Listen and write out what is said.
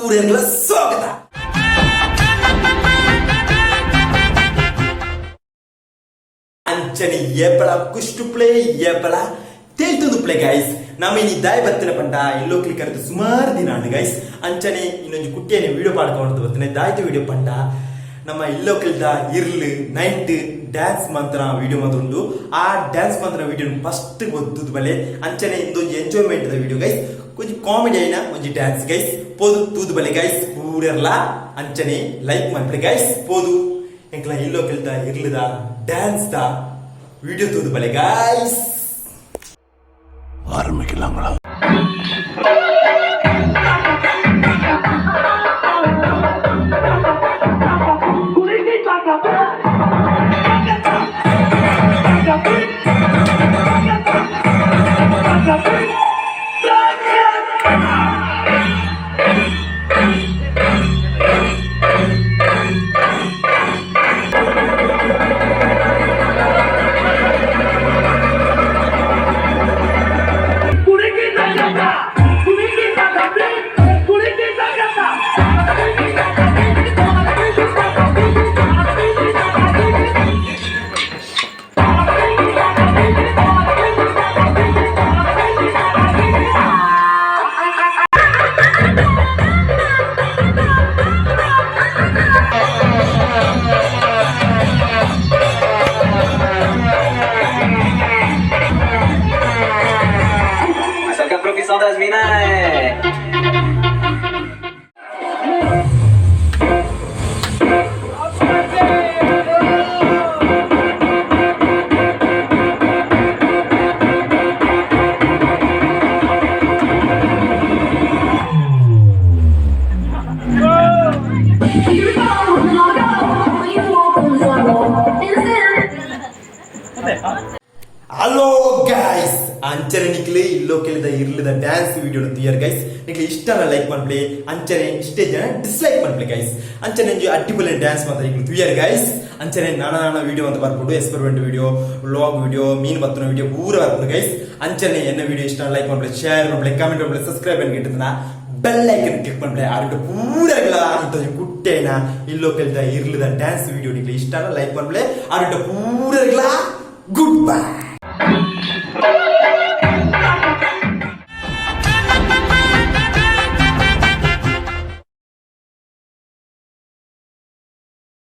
ಪೂರೆರ್ಲ ಸ್ವಾಗತ. ಅಂಚನೆ ಏಪಳ ಕುಷ್ಟು play ಏಪಳ ತೇಲ್ತೊಂದು play guys. ನಮ್ಮ ಇನಿ ದಾಯ ಬತ್ತಿನ ಪಂಡ ಎಲ್ಲೋ ಕ್ಲಿಕ್ ಆದ ಸುಮಾರು ದಿನ ಆಂಡ್ ಗೈಸ್. ಅಂಚನೆ ಇನ್ನೊಂದು ಕುಟ್ಟಿಯನೆ ವಿಡಿಯೋ ಪಾಡ್ಕೊಂಡು ಬರ್ತೇನೆ. ದಾಯ್ತ ವಿಡಿಯೋ ಪಂಡ ನಮ್ಮ ಇಲ್ಲೋಕಲ್ದ ಇರ್ಲು ನೈಟ್ ಡ್ಯಾನ್ಸ್ ಮಂತ್ರ ವಿಡಿಯೋ ಮಾತ್ರ. ಆ ಡ್ಯಾನ್ಸ್ ಮಂತ್ರ ವಿಡಿಯೋ ಫಸ್ಟ್ ಗೊತ್ತದು ಬಲೆ. ಅಂಚನೆ ಇಂದೊಂಜಿ ಎಂಜಾಯ್ಮೆಂಟ್ the video guys. ಕೊಂಚ ಕಾಮಿಡಿ ಐನ ಒಂಜಿ ಡ್ಯಾನ್ಸ್ ಗೈಸ್. ಪೋದು ತೂದು ಬಲೆ ಗೈಸ್ ಪೂರೆರ್ಲ. ಅಂಚನೆ ಲೈಕ್ ಮನ್ಪಲೆ ಗೈಸ್. ಪೋದು ಎಂಕ್ಲ ಇಲ್ಲೋಕಲ್ದ ಇರ್ಲುದ ಡ್ಯಾನ್ಸ್ the video ತೂದು ಬಲೆ ಗೈಸ್. ஆரம்பிக்கலாங்களா? Só que a profissão das minas é. Hello guys, ಅಂಚನೆ ನಿಕ್ಲೆ ಇಲ್ಲೋ ಕೇಳಿದ ಇರ್ಲಿದ ಡ್ಯಾನ್ಸ್ ವಿಡಿಯೋ ತುಯರ್ ಗೈಸ್. ನಿಕ್ಲೆ ಇಷ್ಟನ ಲೈಕ್ ಮನ್ಪ್ಲೆ. ಅಂಚನೆ ಇಷ್ಟೇ ಜನ ಡಿಸ್ಲೈಕ್ ಮನ್ಪ್ಲೆ ಗೈಸ್. ಅಂಚನೆ ಒಂಜಿ ಅಡ್ಡಿಪೊಲೆ ಡ್ಯಾನ್ಸ್ ಮಾತ್ರ ನಿಕ್ಲೆ ತುಯರ್ ಗೈಸ್. ಅಂಚನೆ ನಾನ ನಾನ ವಿಡಿಯೋ ಅಂತ ಬರ್ಪುಂಡು. ಎಕ್ಸ್ಪೆರಿಮೆಂಟ್ ವಿಡಿಯೋ, ವ್ಲಾಗ್ ವಿಡಿಯೋ, ಮೀನ್ ಬತ್ತನ ವಿಡಿಯೋ ಪೂರ ಬರ್ಪುಂಡು ಗೈಸ್. ಅಂಚನೆ ಎನ್ನ ವಿಡಿಯೋ ಇಷ್ಟ ಲೈಕ್ ಮನ್ಪ್ಲೆ, ಶೇರ್ ಮನ್ಪ್ಲೆ, ಕಮೆಂಟ್ ಮನ್ಪ್ಲೆ, ಸಬ್ಸ್ಕ್ರೈಬ್ ಅನ್ ಬೆಲ್ ಐಕನ್ ಕ್ಲಿಕ್ ಮನ್ಪ್ಲೆ. ಆರ್ಡ ಪೂರ ಇಂತ ಕುಟ್ಟೇನ ಇಲ್ಲೋ ಕೇಳಿದ ಇರ್ಲಿದ ಡ್ಯಾನ್ಸ್ ವಿಡಿಯೋ ನಿಕ್ಲೆ ಇಷ್ಟ ಲೈಕ್ ಮನ್ಪ್ಲೆ. ಆರ್ಡ ಪೂರ ಗುಡ್ ಬೈ.